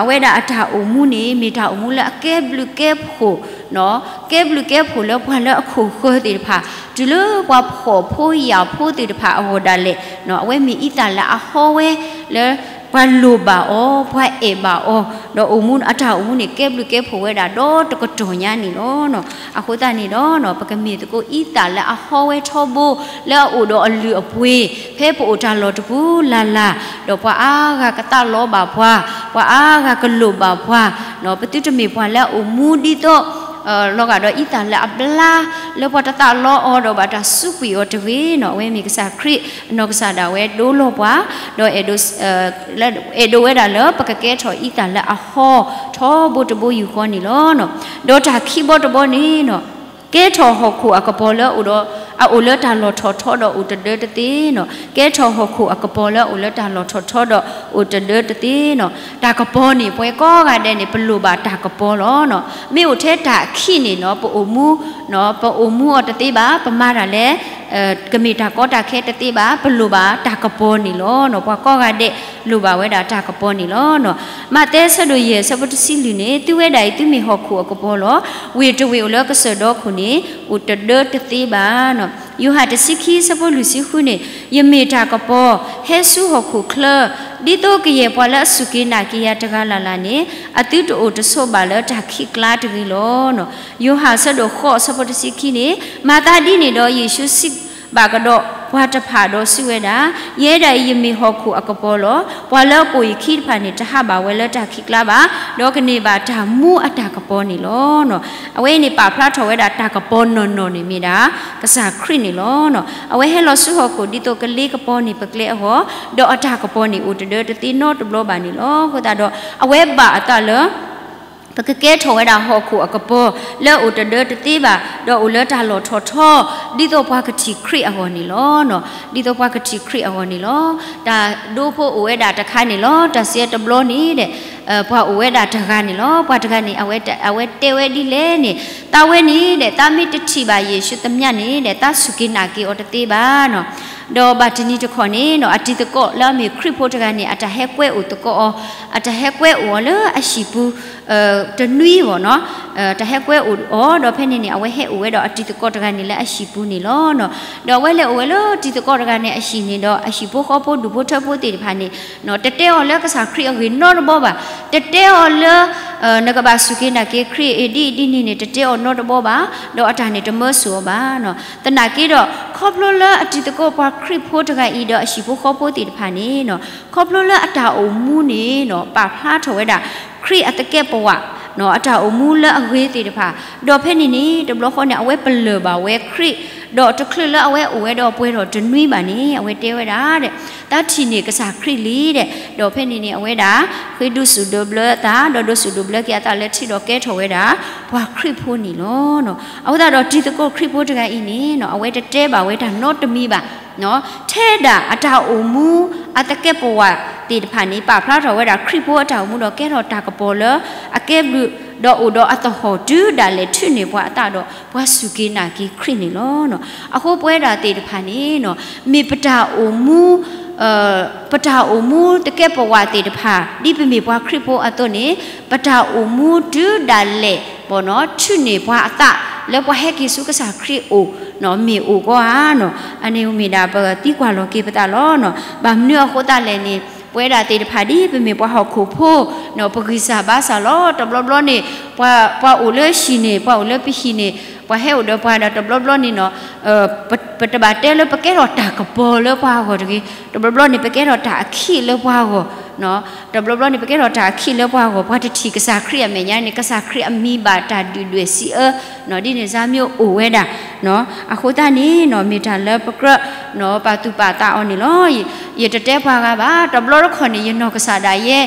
အဝဲဒၣ်အတၢ်အိၣ်မူန့ၣ် မ့ၢ်တၢ်အိၣ်မူလၢအကဲဘျုးကဲဖှိၣ် ကဲဘျုးကဲဖှိၣ်လၢပှၤလၢအခိၣ်ဃၢၤသ့ၣ်တဖၣ် တုၤလၢပှၤဖှီၣ်ဖိယာ်ဖိသ့ၣ်တဖၣ်အဂီၢ်ဒၣ်လဲာ်, အဝဲမ့ၢ်အံသၣ်လၢအဟီဝဲ လၢပှၤလိၣ်ဘၣ်အီၤ, ပှၤအဲၣ်ဘၣ်အီၤ, ဒီးအိၣ်မူ အတၢ်အိၣ်မူန့ၣ် ကဲဘျုးကဲဖှိၣ်ဝဲဒၣ်ဒီးတကတီၢ်ညါန့ၣ်လီၤ. အဃိသတးန့ၣ်ဒီး ပကမ့ၢ်သကိးအံသၣ်လၢအဟီဝဲထီဘိ လၢအအိၣ်ဒီးအလုၢ်အပှ့ၤ ဖဲပအိၣ်တၢ်လီၢ်တပူၤလၢ်လၢ်, ဒီးပှၤအါဂၤကသးလီဘၣ်ပှၤ, ပှၤအါဂၤကလိၣ်ဘၣ်ပှၤ, ပသုတမ့ၢ်ပှၤလၢအအိၣ်မူဒ်သိး လီၤဂာ်ဒီးအံသၣ်လၢအဘျါ လၢပှၤတသးလီအီၤဒီးဘၣ်တၢ်စူးကွံာ်အီၤတဂ့ၤန့ၣ်, အဝဲမ့ၢ်ကစၢ်ခရံာ်အနီၢ်ကစၢ်ဒၣ်ဝဲဒိလီၤပှၤ, ဒီးအဲၣ်ဒိးဝဲဒၣ်လၢပကကဲထီၣ်အံသၣ်လၢအဟီထီဘိတဘိယူၢ်ဃီန့ၣ်လီၤ. ဒီးတၢ်ခံဘီတဘီန့ၣ် ကဲထီၣ်ဟီၣ်ခိၣ်အကပီၤလၢ အအိၣ်လၢတၢ်လီၢ်ထီၣ်ထီဒီးအိၣ်တဒၢတသ့န့ၣ်, ကဲထီၣ်ဟီၣ်ခိၣ်အကပီၤလၢအအိၣ်လၢတၢ်လီၢ်ထီၣ်ထီဒီးအိၣ်တဒၢတသ့န့ၣ်, တၢ်ကပီၤန့ၣ် ပှၤကိးဂၤဒဲးန့ၣ် ပလိၣ်ဘၣ်တၢ်ကပီၤလီၤ. မ့ၢ်အိၣ်ထဲတၢ်အခံန့ၣ် ပအိၣ်မူ ပအိၣ်မူအီၤတသ့ဘၣ်, ပမၤတၢ်လၢ ကမ့ၢ်တၢ်ကီတၢ်ခဲတသ့ဘၣ်, ပလိၣ်ဘၣ်တၢ်ကပီၤန့ၣ်လီၤ. ပှၤကိးဂၤဒဲးလိၣ်ဘၣ်ဝဲဒၣ်တၢ်ကပီၤန့ၣ်လီၤ. မးသဲဆၢဒိၣ်ယဲၢ်ဆၢဖိတဆံလွံၢ်န့ၣ်, သုဝဲဒၣ်အံၤသုမ့ၢ်ဟီၣ်ခိၣ်အကပီၤလီၤ. ဝ့ၢ်တဝ့ၢ်အိၣ်လၢကစၢၢ်ဒီခိၣ်န့ၣ် အိၣ်တဒၢတသ့ဘၣ်. ယိၤဟၣ်တဆံခံဆၢဖိလွံၢ်ဆံဃုန့ၣ်, ယမ့ၢ်တၢ်ကပီၤ ဟဲဆူဟီၣ်ခိၣ်ချၢ, ဒ်သိးကယဲၢ်ပှၤလၢအစူၢ်က့ၤနာ်က့ၤယၤတဂၤလၢ်လၢ်န့ၣ် အသုတအိၣ်တဆိးဘၣ်လၢတၢ်ခံးကျါတဂ့ၤလီၤ. ယိၤဟၣ်ဆၢဒိၣ်ဃိးဆၢဖိတဆံခံန့ၣ်, မၤသးဒ်န့ၣ်ဒီး ယ့ၣ်ၡူးစံးဘၣ်ကဒီးပှၤတဖၣ်ဒီးစံးဝဲဒၣ်, ယဲဒၣ်အံၤ ယမ့ၢ်ဟီၣ်ခိၣ်အကပီၤလီၤ. ပှၤလၢအပိာ်ယခံတဖၣ်န့ၣ် တဟးဘၣ်ဝဲလၢတၢ်ခံးကျါဘၣ်, ဒီးကန့ၢ်ဘၣ်တၢ်မူအတၢ်ကပီၤန့ၣ်လီၤ. အဝဲအံၤန့ၣ် ပာ်ဖျါထီၣ်ဝဲဒၣ်တၢ်ကပီၤနီၢ်နီၢ်န့ၣ်မ့ၢ်ဒၣ် ကစၢ်ခရံာ်န့ၣ်လီၤ. အဝဲဟဲလီၤဆူဟီၣ်ခိၣ်ဒ်သိးကလ့ကပီၤန့ၢ်ပကျဲအဂီၢ်, ဒီးအတၢ်ကပီၤန့ၣ်အိၣ်တဒၢတသ့နီတဘျီဘၣ်န့ၣ်လီၤ. အဃိသတးဒီး အဝဲဘၣ်အသးလၢ ပကကဲထီၣ်ဝဲဒၣ်ဟီၣ်ခိၣ်အကပီၤ လၢအအိၣ်တဒၢတသ့ဘၣ်, ဒီးအိၣ်လၢတၢ်လီၢ်ထီၣ်ထီ, ဒ်သိးပှၤကထံၣ်ခရံာ်အဂီၢ်န့ၣ်လီၤ. ဒ်သိးပှၤကထံၣ်ခရံာ်အဂီၢ်န့ၣ်လီၤ. တၢ်ဒိဖိအိၣ်ဝဲဒၣ်တခါန့ၣ်လီၤ. တၢ်စံးတဘျီန့ၣ်ဒီး ပှၤအိၣ်ဝဲဒၣ်တဂၤန့ၣ်လီၤ. ပှၤတဂၤန့ၣ် အဝဲတဲဝဲဒ်လဲၣ်န့ၣ်, သးဝဲန့ၣ်ဒီး သးမ့ၢ်တထံၣ်ဘၣ်ယ့ၣ်ၡူးတမျၢ်န့ၣ်ဒီး သးစူၢ်က့ၤနာ်က့ၤအီၤတသ့ဘၣ်န့ၣ်. ဒီးဘၣ်တနံၤတခီန့ၣ် အတံၤသကိးလၢအမ့ၢ်ခရံာ်ဖိတဂၤန့ၣ် အတၢ်ဟဲကွဲအိၣ်သကိးအီၤ, အတၢ်ဟဲကွဲအိၣ်အီၤလၢအဟံၣ်ပူၤ တနွံဘၣ်န့ၣ်, တၢ်ဟဲကွဲအိၣ်အီၤ ဒီးဖဲန့ၣ်န့ၣ် အဝဲဟဲအိၣ်ဝဲဒီးအတံၤသကိးတဂၤန့ၣ်လၢအဟံၣ်ပူၤန့ၣ်လီၤ. ဒီးအဝဲလဲၤအိၣ်ဝဲလၢတံၤသကိးတဂၤန့ၣ်အဟံၣ်န့ၣ်ဒီး အဟံၣ်ဖိဃီဖိဒူၣ်ဖိထၢဖိသ့ၣ်တဖၣ်န့ၣ် တတဲအီၤလၢကစၢ်ခရံာ်အဂ့ၢ်နီတဘျီဘၣ်, တတဲအီၤလၢ နကဘၣ်စူၢ်က့ၤနာ်က့ၤခရံာ်အံၤဒ်အံၤဒ်န့ၣ်န့ၣ် တတဲအီၤနီတဘျီဘၣ်, ဒီးအတၢ်န့ၣ်တမၢဆူၣ်အီၤဘၣ်. သနာ်က့ဒီး ခီဖျိလၢအတံၤသကိးပှၤခရံာ်ဖိတဂၤအံၤဒီးအဟံၣ်ဖိဃီဖိသ့ၣ်တဖၣ်န့ၣ် ခီဖျိလၢအတၢ်အိၣ်မူန့ၣ် ပာ်ဖျါထီၣ်ဝဲဒၣ် ခရံာ်အသကဲးပဝး အတၢ်အိၣ်မူလၢအဂ့ၤသ့ၣ်တဖၣ်, ဒီးဖဲန့ၣ်န့ၣ် တဘျီဃီန့ၣ် အဝဲပလၢၢ်ဘၣ်ဝဲခရံာ် ဒီးတချုးလၢအဝဲအိၣ်ဝဲဒီးပှဲၤထီၣ်တနွံဘၣ်န့ၣ် အဝဲတဲဝဲဒၣ်ဒီး သးထံၣ်န့ၢ်ကစၢ်ခရံာ်လံဒီး ဒီးဖဲန့ၣ်န့ၣ် အဝဲဒၣ် ဃ့ဒိးစူၣ်ဒိးဘျၢအသး ဒီးဒိးစူၣ်ဒိးဘျၢက့ၤအသးလၢထံဒီးကဲထီၣ်ဝဲဒၣ် ပှၤခရံာ်ဖိန့ၣ်လီၤ. အဃိသတးဒီးတံၤသကိးခရံာ်ဖိတဂၤအံၤန့ၣ် အဝဲတတဲဘၣ်ဝဲတၢ်နီတမံၤဘၣ် ထဲဒၣ်အတၢ်အိၣ်မူ အသကဲးပဝးသ့ၣ်တဖၣ်န့ၣ် ပာ်ဖျါထီၣ်ဝဲဒၣ်ခရံာ်ဖိအတၢ်အိၣ်မူဒီးကဲထီၣ်တၢ်ကပီၤလၢအကဲဘျုး ဒီးအိၣ်ဒီးအသဟီၣ်တုၤဒၣ်လဲာ်ထုးန့ၢ်ပှၤအသးဒီး ပှၤစူၢ်က့ၤနာ်က့ၤခရံာ်န့ၣ်လီၤ. အဃိပဝဲဒၣ်သ့ၣ်တဖၣ်န့ၣ် မ့ၢ်ပတၢ်အိၣ်မူ ပတၢ်အိၣ်မူသကဲးပဝးသ့ၣ်တဖၣ် ဒ်ပမ့ၢ်ပှၤခရံာ်ဖိအသိးန့ၣ် ပတၢ်အိၣ်မူတုၤဒၣ်လဲာ် ထုးန့ၢ်ပှၤအသး လၢပှၤဟဲက့ၤဆူကစၢ်ခရံာ်အအိၣ် မ့ၢ်အိၣ်ကီဧါ. အန့ၣ်မ့ၢ်ဒၣ်ပသံကွၢ်လီၤက့ၤပသးလီၤ. ဘၣ်မနုၤအဃိသတးလဲၣ်န့ၣ် ပဝဲဒၣ်သ့ၣ်တဖၣ်ဒ်ပမ့ၢ်ပှၤဟီၣ်ခိၣ်ဖိ ပဂံၢ်စၢ်ဘါစၢ်လီၤ. တဘျီဘျီန့ၣ် ပှၤအိၣ်လၢဟံၣ်န့ၣ် ပှၤအိၣ်လၢပဟံၣ်န့ၣ် ပှၤဟဲအိၣ်ဒီးပှၤဒီးတဘျီဘျီန့ၣ်နီၤ ပတဘၣ်တဲလၢပကဲထီၣ်တၢ်ကပီၤလၢပှၤအဂီၢ်တဂ့ၤ. တဘျီဘျီန့ၣ် ပကဲထီၣ်တၢ်အခံးလၢပှၤအဂီၢ် တဘျီဘျီန့ၣ် ပကဲထီၣ်တၢ်အခံးလၢပှၤအဂီၢ်. ပှၤတထံၣ်ကစၢ်ခရံာ်အမဲာ်ညါန့ၣ် ကစၢ်ခရံာ်အမံၤဘၣ်တၢ်ဒုၣ်ဒွဲၣ်စံးအၢ ဒ်န့ၣ်စၢ်မ့ၢ်အိၣ်ဝဲဒၣ်. အဃိသတးန့ၣ်နီၤ မ့ၢ်တၢ်လၢပကြၢး ပာ်သူၣ်ပာ်သးအီၤန့ၣ်လီၤ. ယတတဲပှၤဂၤဘၣ် တဘျီတခီၣ်န့ၣ် ယနီၢ်ကစၢ်ဒၣ်ယဲ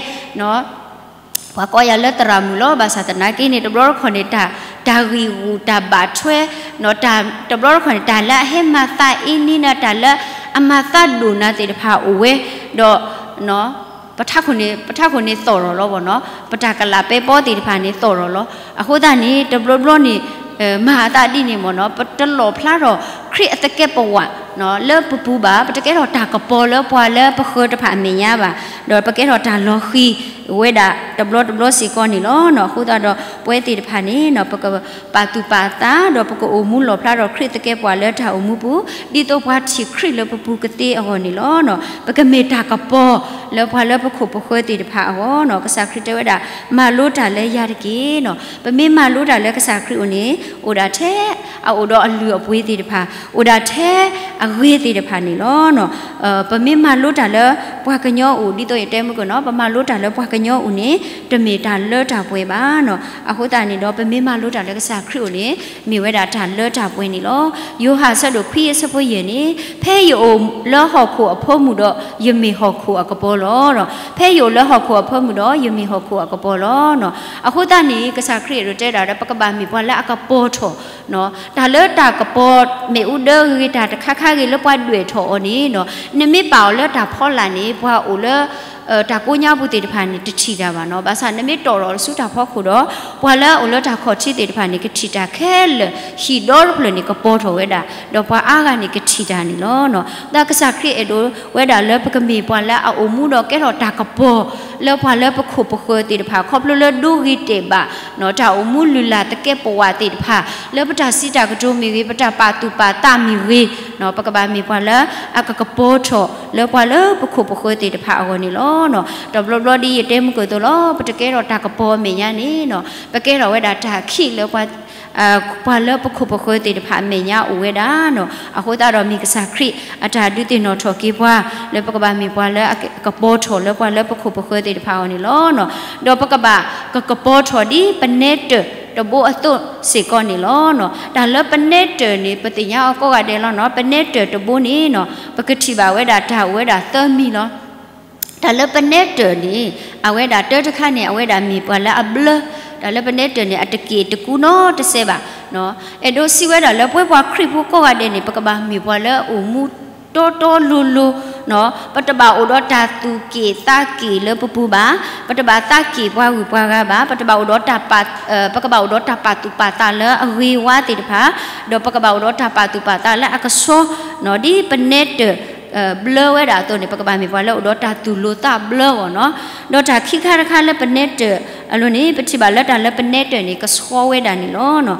ပှၤကိးယၤလၢသရၣ်မုၣ်လီၤ. ဘၣ်ဆၣ်သနာ်က့န့ၣ် တဘျီတခီၣ်န့ၣ် တၢ်ဂံၢ်ဂူာ်တၢ်ဘၣ်ထွဲ တဘျီတခီၣ်န့ၣ် တၢ်လၢအဟဲမၤသးအ့န့ၢ်နၤ တၢ်လၢအမၤသးဒိၣ်နၤသ့ၣ်တဖၣ်အိၣ်ဝဲ ဒီး ပထးခိၣ်န့ၣ် ပထးခိၣ်န့ၣ်သီၣ်ရီၣ်လီၤဘၣ်နီၤ. ပတၢ်ကလးပဲပီသ့ၣ်တဖၣ်န့ၣ်သီၣ်ရီၣ်လီၤ. အဃိသတးန့ၣ် တဘျီဘျီန့ၣ် မၤအသးဒ်န့ၣ်မ့ၢ်နီၤ ပတလီၣ်ဖျါထီၣ်ခရံာ်အသကဲးပဝး လၢပပူၤဘၣ်. ပတကဲထီၣ်တၢ်ကပီၤလၢပှၤလၢပဃၢၤတဖၣ်အမဲာ်ညါဘၣ်. ဒီးပကဲထီၣ်တၢ်လီၤဃံၤဝဲဒၣ်တဘျီတဘျီစ့ၢ်ကီးန့ၣ်လီၤ. အဃိသတးဒီး ပဝဲသ့ၣ်တဖၣ်န့ၣ် ပကပာ်သူၣ်ပာ်သး ဒီးပကအိၣ်မူလီၣ်ဖျါထီၣ်ခရံာ်သကဲးပဝးလၢတၢ်အိၣ်မူပူၤ ဒ်သိးပှၤထံၣ်ခရံာ်လၢပပူၤကသ့အဂီၢ်န့ၣ်လီၤ. ပကမ့ၢ်တၢ်ကပီၤလၢပှၤလၢပခိၣ်ပဃၢၤသ့ၣ်တဖၣ်အဂီၢ်နီၤ. ကစၢ်ခရံာ်တဲဝဲဒၣ် မၤလိတၢ်လၢယၤတက့ၢ်နီၤ. ပမ့ၢ်မၤလိတၢ်လၢကစၢ်ခရံာ်အအိၣ်န့ၣ် အိၣ်ဒၣ်ထဲအအိၣ်ဒီးအလုၢ်အပှ့ၤသ့ၣ်တဖၣ် အိၣ်ဒၣ်ထဲအဂ့ၤသ့ၣ်တဖၣ်န့ၣ်လီၤ. ပမ့ၢ်မၤလိတၢ်လၢပှၤကညီအအိၣ် ဒ်သိးယတဲမုၢ်ကနီၤ ပမၤလိတၢ်လၢပှၤကညီအအိၣ်န့ၣ် တမ့ၢ်တၢ်လၢတၢ်ပှဲၤဘၣ်နီၤ. အဃိသတးန့ၣ်ဒီး ပမ့ၢ်မၤလိတၢ်လၢကစၢ်ခရံာ်အအိၣ်န့ၣ် မ့ၢ်ဝဲဒၣ်တၢ်လၢတၢ်ပှဲၤန့ၣ်လီၤ. ယိၤဟၣ်အဆၢဒိၣ်ခွံအဆၢဖိယဲၢ်န့ၣ် ဖဲယအိၣ်လၢဟီၣ်ခိၣ်အဖၢမုၢ်ဒီး ယမ့ၢ်ဟီၣ်ခိၣ်အကပီၤလီၤ. ဖဲယအိၣ်လၢဟီၣ်ခိၣ်အဖၢမုၢ်ဒီး ယမ့ၢ်ဟီၣ်ခိၣ်အကပီၤလီၤ. အဃိသတးန့ၣ် ကစၢ်ခရံာ်အဲၣ်ဒိးတဲဒၣ်ဒီး ပကဘၣ်မ့ၢ်ပှၤလၢအကပီၤထီၣ် တၢ်လၢတၢ်ကပီၤမ့ၣ်အူဒၢဂ့ၤ တၢ်တခါခါဂ့ၤလၢပှၤဒွဲၣ်ထီၣ်အီၤန့ၣ်နီၤ နမ့ၢ်ပာ်အီၤလၢတၢ်ဖီလာ်န့ၣ် ပှၤအိၣ်လၢ တၢ်ကိးညါပူၤသ့ၣ်တဖၣ်န့ၣ် တထံၣ်တၢ်ဘၣ်နီၤ. ဘၣ်ဆၣ်နမ့ၢ်တီၣ်ထီၣ်ဆူတၢ်ဖီခိၣ်ဒီး ပှၤလၢအအိၣ်လၢတၢ်ခီၣ်ထံးသ့ၣ်တဖၣ်န့ၣ် ကထံၣ်တၢ်ခဲလၢာ် ဟံၣ်ဒီတဖျၢၣ်န့ၣ်ကပီၤထီၣ်ဝဲဒၣ် ဒီးပှၤအါဂၤန့ၣ်ကထံၣ်တၢ်န့ၣ်လီၤ. ဒီးကစၢ်ခရံာ်အဲၣ်ဒိးဝဲဒၣ်လၢပကမ့ၢ်ပှၤလၢအအိၣ်မူဒီးကဲထီၣ်တၢ်ကပီၤ လၢပှၤလၢပခိၣ်ပဃၢၤသ့ၣ်တဖၣ် ခီဖျိလၢဒိဂ့ၤတဲာ်ဘၣ် တၢ်အိၣ်မူလုၢ်လၢ်သကဲးပဝးသ့ၣ်တဖၣ် လၢပတၢ်စံးတၢ်ကတိၤမ့ၢ်ဂ့ၤ ပတၢ်ပာ်သူၣ်ပာ်သးမ့ၢ်ဂ့ၤ ပကဘၣ်မ့ၢ်ပှၤလၢအကကပီၤထီၣ်လၢပှၤလၢပခိၣ်ပဃၢၤသ့ၣ်တဖၣ်အဂီၢ်န့ၣ်လီၤ. တဘျီဘျီဒ်ယတဲမုၢ်ကၢၢ်သိးလီၤ ပတကဲထီၣ်တၢ်ကပီၤအမဲာ်ညါန့ၣ် ပကဲထီၣ်ဝဲဒၣ်တၢ်ခံးလၢ ပှၤလၢပခိၣ်ပဃၢၤသ့ၣ်တဖၣ်အမဲာ်ညါအိၣ်ဝဲဒၣ်နီၤ. အဃိသတးဒီးမ့ၢ်ကစၢ်ခရံာ်အတၢ်ဒုးသ့ၣ်နီၣ်ထီၣ်က့ၤပှၤ လၢပကဘၣ်မ့ၢ်ပှၤလၢအကပီၤထီၣ်လၢပှၤလၢပခိၣ်ပဃၢၤသ့ၣ်တဖၣ်အဂီၢ်န့ၣ်လီၤ. ဒီးပကဘၣ်ကကပီၤထီၣ်ဒ်ပနဲတၢၢ်တဘိအသိးစ့ၢ်ကီးန့ၣ်လီၤ. တၢ်လၢပနဲတၢၢ်န့ၣ် ပသ့ၣ်ညါအီၤကိးဂၤဒဲးလီၤနီၤ. ပနဲတၢၢ်တဘိန့ၣ်နီၤ ပကထံၣ်ဘၣ်ဝဲဒၣ်တၢ်အိၣ်ဝဲဒၣ်သၢမံၤလီၤ. တၢ်လၢပနဲတၢၢ်န့ၣ် အဝဲဒၣ်တၢ်တခါန့ၣ် အဝဲဒၣ်မ့ၢ်ပှၤလၢအဘျၢ, တၢ်လၢပနဲတၢၢ်န့ၣ် အတက့ၢ်တကူနီတစဲးဘၣ်. အဲၣ်ဒိးစံးဝဲဒၣ်လၢပဝဲပှၤခရံာ်ဖိကိးဂၤဒဲးန့ၣ် ပကဘၣ်မ့ၢ်ပှၤလၢအအိၣ်မူတီတီလိၤလိၤ, ပတဘၣ်အိၣ်ဒီးတၢ်သူၣ်က့ၣ်သးက့ၣ်လၢပပူၤဘၣ်, ပတဘၣ်သးက့ၣ်ပှၤဂုၤပှၤဂၤဘၣ်, ပတဘၣ်အိၣ်ဒီး ပကဘၣ်အိၣ်ဒီးတၢ်ပာ်သူၣ်ပာ်သးလၢအဂ့ၤဝါသ့ၣ်တဖၣ်, ဒီးပကဘၣ်အိၣ်ဒီးတၢ်ပာ်သူၣ်ပာ်သးလၢအကဆှီ, ဒ်ပနဲတၢၢ် ဘျၢဝဲဒၣ်အသိးန့ၣ် ပကဘၣ်မ့ၢ်ပှၤလၢအိၣ်ဒီးတၢ်သူၣ်လိၤသးဘျၢအဂီၢ်နီၤ. ဒီးတၢ်ခံခါတခါလၢပနဲတၢၢ်အလိၤန့ၣ် ပထံၣ်ဘၣ်လၢတၢ်လၢပနဲတၢၢ်န့ၣ် ကဆှီဝဲဒၣ်န့ၣ်လီၤ.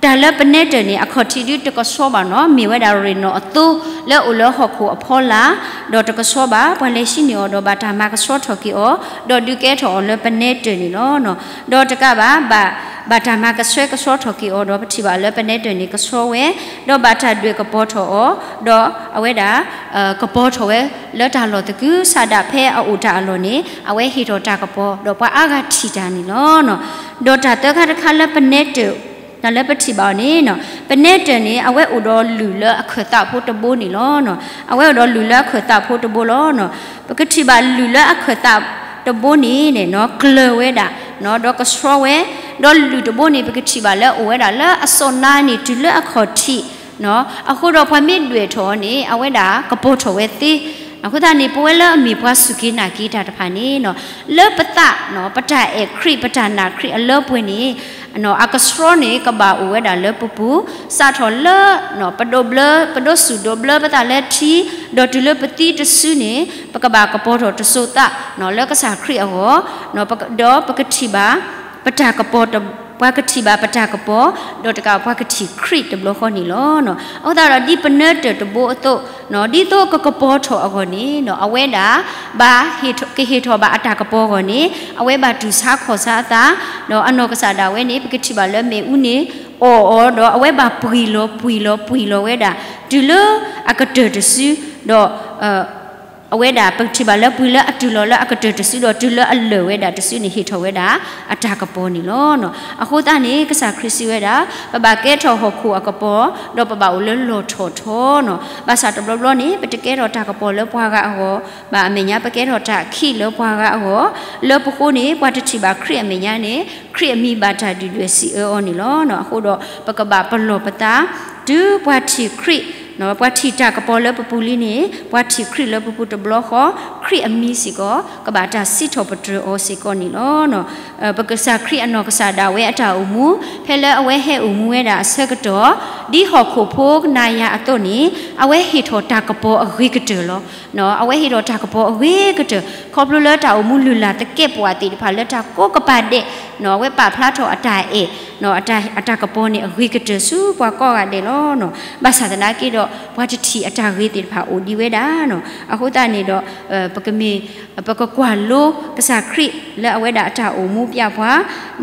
တၢ်လၢပနဲတၢၢ်န့ၣ် အခီၣ်ထံးဒုတကဆှီဘၣ်နီၤ, မ့ၢ်ဝဲဒၣ်ရ့ၣ်နီၣ်အသိလၢအိၣ်လၢဟီၣ်ခိၣ်အဖီလာ်, ဒီးတကဆှီဘၣ်, ပှၤလဲၤဟံးန့ၢ်အီၤဒီးဘၣ်တၢ်မၤကဆှီထီၣ်က့ၤအီၤ, ဒီးဒုးကဲထီၣ်အီၤလၢပနဲတၢၢ်န့ၣ်လီၤ. ဒီးတကးဘၣ်, ဘၣ်, ဘၣ်တၢ်မၤကဆှဲကဆှီထီၣ်က့ၤအီၤဒီး ပထံၣ်ဘၣ်လၢပနဲတၢၢ်န့ၣ် ကဆှီဝဲ, ဒီးဘၣ်တၢ်ဒွဲၣ်ကပီၤထီၣ်အီၤ, ဒီးအဝဲဒၣ် ကပီၤထီၣ်ဝဲလၢတၢ်လီၢ်သကုၤ, ဆးဒးဖဲအအိၣ်တၢ်အလီၢ်န့ၣ် အဝဲဟ့ၣ်ထီၣ်တၢ်ကပီၤ, ဒီးပှၤအါဂၤထံၣ်တၢ်န့ၣ်လီၤ. ဒီးတၢ်သၢခါတခါလၢပနဲတၢၢ် တၢ်လၢပထံၣ်ဘၣ်အီၤန့ၣ်, ပနဲတၢၢ်န့ၣ် အဝဲအိၣ်ဒီးလုၢ်လၢအခၢၣ်သးဖိတဘိန့ၣ်လီၤ. အဝဲအိၣ်ဒီးလုၢ်လၢအခၢၣ်သးဖိတဘိလီၤ. ပကထံၣ်ဘၣ်လုၢ်လၢအခၢၣ်သးတဘိန့ၣ်န့ၣ် ကျၢၤဝဲဒၣ် ဒီးကဆှီဝဲ, ဒီးလုၢ်တဘိန့ၣ် ပကထံၣ်ဘၣ်လၢအိၣ်ဝဲဒၣ်လၢအစီၣ်နါန့ၣ် တုၤလၢအခီၣ်ထံး, အဃိဒီးပှၤမ့ၢ်ဒွဲၣ်ထီၣ်အီၤန့ၣ် အဝဲဒၣ်ကပီၤထီၣ်ဝဲသ့. အဃိသတးန့ၣ် ပဝဲလၢအမ့ၢ်ပှၤစူၢ်က့ၤနာ်က့ၤတၢ်တဖၣ်န့ၣ်, လၢပသး ပတၢ်အဲၣ်ခရံာ် ပတၢ်နာ်ခရံာ်အလၢပှဲၤန့ၣ်, အကဆှီန့ၣ် ကဘၣ်အိၣ်ဝဲဒၣ်လၢပပူၤ, စးထီၣ်လၢ ပဒိးဘျၢ ပဒိးစူၣ်ဒိးဘျၢပသးလၢထံ, ဒီးတုၤလၢပသံတစုန့ၣ် ပကဘၣ်ကပီၤထီၣ်တစိၤသး လၢကစၢ်ခရံာ်အဂီၢ်, ဒီးပကထံၣ်ဘၣ် ပတၢ်ကပီၤ, ပှၤကထံၣ်ဘၣ်ပတၢ်ကပီၤ, ဒီးတကးပှၤကထံၣ်ခရံာ်တဘျီဃီန့ၣ်လီၤ. အဃိသတးဒီး ဒ်ပနၢတၢၢ်တဘိအသိး, ဒ်သိးကကပီၤထီၣ်အဂီၢ်န့ၣ် အဝဲဒၣ် ဘၣ် ကဟ့ၣ်ထီၣ်ဘၣ်အတၢ်ကပီၤအဂီၢ်န့ၣ် အဝဲဘၣ်တူၢ်ဆါခီၣ်ဆါအသး, ဒီးအနီၢ်ကစၢ်ဒၣ်ဝဲန့ၣ် ပကထံၣ်ဘၣ်လၢမ့ၣ်အူန့ၣ် အီၣ်အီၤဒီး အဝဲဘၣ်ပှံၢ်လီၤပှံၢ်လီၤပှံၢ်လီၤဝဲဒၣ် တုၤလၢအကတၢၢ်တစု, ဒီး အဝဲဒၣ် ပကထံၣ်ဘၣ်လၢပှံၢ်လၢအတုၤလီၤလၢအကတၢၢ်တစု ဒီးတုၤလၢအလၢာ်ဝဲဒၣ်တစုန့ၣ် ဟ့ၣ်ထီၣ်ဝဲဒၣ်အတၢ်ကပီၤန့ၣ်လီၤ. အဃိသတးန့ၣ် ကစၢ်ခရံာ်စံးဝဲဒၣ် ပဘၣ်ကဲထီၣ်ဟီၣ်ခိၣ်အကပီၤ, ဒီးပဘၣ်အိၣ်လၢလီၢ်ထီၣ်ထီနီၤ. ဘၣ်ဆၣ်တဘျီဘျီန့ၣ် ပတကဲထီၣ်တၢ်ကပီၤလၢပှၤဂၤအဂီၢ်ဘၣ်အမဲာ်ညါ, ပကဲထီၣ်တၢ်ခံးလၢပှၤဂၤအဂီၢ်, လၢပဃိန့ၣ် ပှၤတထံၣ်ဘၣ်ခရံာ်အမဲာ်ညါန့ၣ် ခရံာ်အမံၤဘၣ်တၢ်ဒုၣ်ဒွဲၣ်စံးအၢအီၤန့ၣ်လီၤ. အဃိဒီး ပကဘၣ်ပလီၢ်ပသး တုၤပှၤထံၣ်ခရံာ်, ပှၤထံၣ်တၢ်ကပီၤလၢပပူၤလံန့ၣ် ပှၤထံၣ်ခရံာ်လၢပပူၤတဘျီဃီ, ခရံာ်အမံၤစ့ၢ်ကီး ကဘၣ်တၢ်စံးထီၣ်ပတြၢၤအီၤစ့ၢ်ကီးန့ၣ်လီၤ. ပကစၢ်ခရံာ်အနီၢ်ကစၢ်ဒၣ်ဝဲအတၢ်အိၣ်မူ ဖဲလၢအဝဲဟဲအိၣ်မူဝဲဒၣ်အဆၢကတီၢ်, ဒ်ဟီၣ်ခိၣ်ဖိကနၤယၤအသိးန့ၣ် အဝဲဟ့ၣ်ထီၣ်တၢ်ကပီၤအဂ့ၤကတၢၢ်လီၤ. အဝဲဟ့ၣ်ထီၣ်တၢ်ကပီၤအဂ့ၤကတၢၢ် ခီဖျိလၢတၢ်အိၣ်မူလုၢ်လၢ်သကဲးပဝးသ့ၣ်တဖၣ်လၢတၢ်ကိးကပၤဒဲး, အဝဲပာ်ဖျါထီၣ်အတၢ်အဲၣ်, အတၢ်ကပီၤန့ၣ်အဂ့ၤကတၢၢ်ဆူပှၤကိးဂၤဒဲးလီၤ. ဘၣ်ဆၣ်သနာ်က့ဒီး ပှၤတထံၣ်အတၢ်ဂ့ၤသ့ၣ်တဖၣ်အိၣ်ဒံးဝဲဒၣ်နီၤ. အဃိသတးန့ၣ်ဒီး ပကမ့ၢ် ပကကွၢ်လိကစၢ်ခရံာ်လၢအဝဲဒၣ်အတၢ်အိၣ်မူပျၢ်ပှၤ,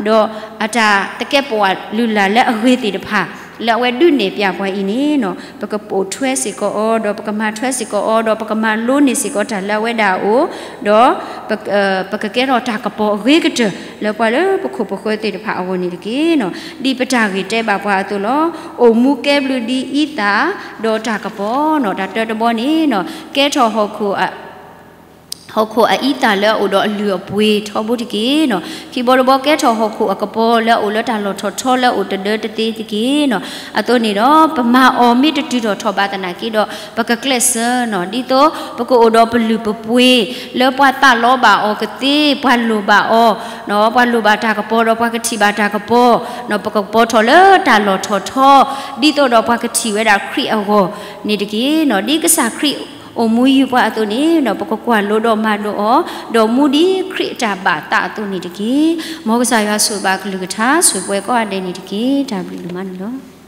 ဒီးအတၢ်သကဲးပဝးလုၢ်လၢ်လၢအဂ့ၤသ့ၣ်တဖၣ် လၢအဝဲဒုးနဲၣ်ပျၢ်ပှၤအံၤန့ၣ်နီၤ, ပကပိာ်ထွဲစ့ၢ်ကီးအီၤ ဒီးပကမၤထွဲစ့ၢ်ကီးအီၤ ဒီးပကမၤလိန့ၢ်စ့ၢ်ကီးတၢ်လၢအဝဲဒၣ်အအိၣ်, ဒီး ပကကဲထီၣ်တၢ်ကပီၤအဂ့ၤကတၢၢ်လၢပှၤလၢပခိၣ်ပဃၢၤသ့ၣ်တဖၣ်အဂီၢ်န့ၣ်တက့ၢ်နီၤ. ဒ်ပတၢ်ဂ့ၢ်တဲဘၣ်ပှၤအသိးလီၤ. အိၣ်မူကဲဘျုးဒ်အံသၣ်ဒီးတၢ်ကပီၤနီၤ. တၢ်တၢတဘီန့ၣ်နီၤ, ကဲထီၣ်ဟီၣ်ခိၣ် ဟီၣ်ခိၣ်အအံသၣ်လၢအအိၣ်ဒီးအလုၢ်အပှ့ၤထီဘိတက့ၢ်နီၤ. ခံဘီတဘီကဲထီၣ်ဟီၣ်ခိၣ်အကပီၤလၢအအိၣ်လၢတၢ်လီၢ်ထီၣ်ထီလၢအအိၣ်တဒၢတသ့တက့ၢ်နီၤ. အသိးန့ၣ်ဒီး ပမၤအီၤမ့ၢ်တတုၤထီၣ်ထီၣ်ဘၣ်သနာ်က့ဒီး ပကကျဲးစၢးနီၤ. ဒ်သိးပကအိၣ်ဒီးပလုၢ်ပပှ့ၤ လၢပှၤသးလီဘၣ်အီၤကသ့, ပှၤလိၣ်ဘၣ်အီၤ, ပှၤလိၣ်ဘၣ်တၢ်ကပီၤဒီးပှၤကထံၣ်ဘၣ်တၢ်ကပီၤ, ပကပီၤထီၣ်လၢတၢ်လီၢ်ထီၣ်ထီ, ဒ်သိးဒီးပှၤကထံၣ်ဝဲဒၣ်ခရံာ်အဂီၢ်န့ၣ်တက့ၢ်နီၤ. ဒ်ကစၢ်ခရံာ်အိၣ်မူယုာ်ပှၤအသိးန့ၣ်ဒီး ပကကွၢ်လိဒီးမၤလိအီၤ, ဒီးမူဒ်ခရံာ်အတၢ်ဘၣ်သးအသိးန့ၣ်တက့ၢ်. မ်ကစၢ်ယွၤဆိၣ်ဂ့ၤဘၣ်ကလုၢ်ကထါ ဆိၣ်ဂ့ၤပှၤကိးဂၤဒဲးန့ၣ်တက့ၢ်. တၢ်ဘျုးဒိၣ်မးန့ၣ်လီၤ.